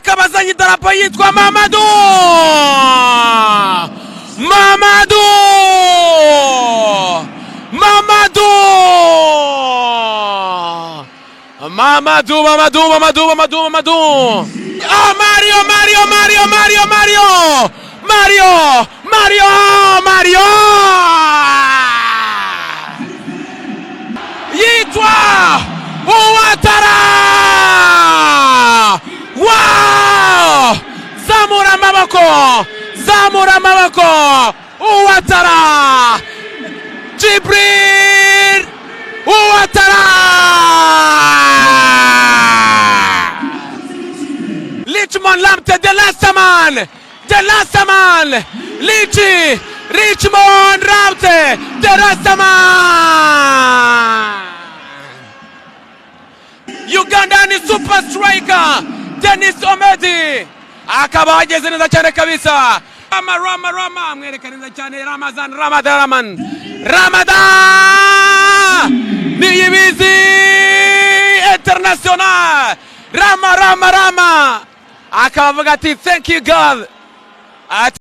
Akaba azanye idarapo yitwa Mamadu, Mamadu, Mamadu, Mamadou, Mamadou, Mamadou, Mamadou, Mamadou. Oh, Mario, Mario, Mario, Mario, Mario, Mario, Mario, Mario. Yitwa Ouattara. Wow! Zamura amaboko, zamura amaboko. Ouattara. Djibril Ouattara. Richmond Lamptey, the last man, the last man. Lichi, Richmond Lamptey, the last man. Ugandan super striker Denis Omedi akaba ageze neza cyane kabisa. Rama, Rama, Rama, amwereka neza cyane Ramazan, Ramadan, Raman, Ramadan Niyibizi International, Rama, Rama, Rama, akaba avuga ati: "Thank you, God." Ati